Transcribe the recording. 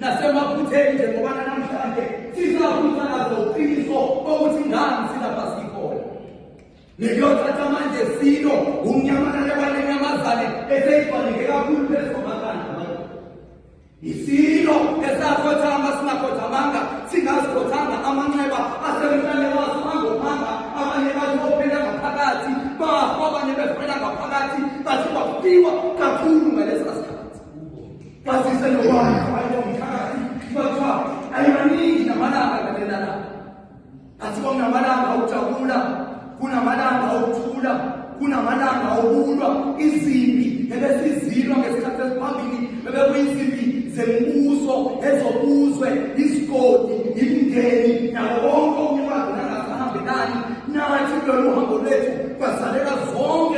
nasemaphutheni njengoba namhlanje sisakuthakaza uqiniso bokuthi ngani silapha sikhona. Nikuyothatha manje silo umnyamalale wale nyamazane eseyigcwaleke kakhulu phezu kwamakhanda abantu. Isilo esakhothama singakhothamanga singazikhothanga amanxeba asemhlane waso angophanga abanye bathi ophela ngaphakathi bafa abanye befela ngaphakathi bathi bafiwa kakhulu ngalesa sikhathi. Bazise nobani wayengumthakathi bathiwa ayimaningi namalanga ngalena la. Athi kunamalanga okujabula, kunamalanga okuthula, kunamalanga okulwa izimpi ebesizilwa ngesikhathi esiphambili bebekuyizimpi zembuso, ezobuzwe, isigodi, imindeni nabo bonke okunye kwagcina ngasahambelani nathi kulolu hambo lwethu kwazaleka zonke.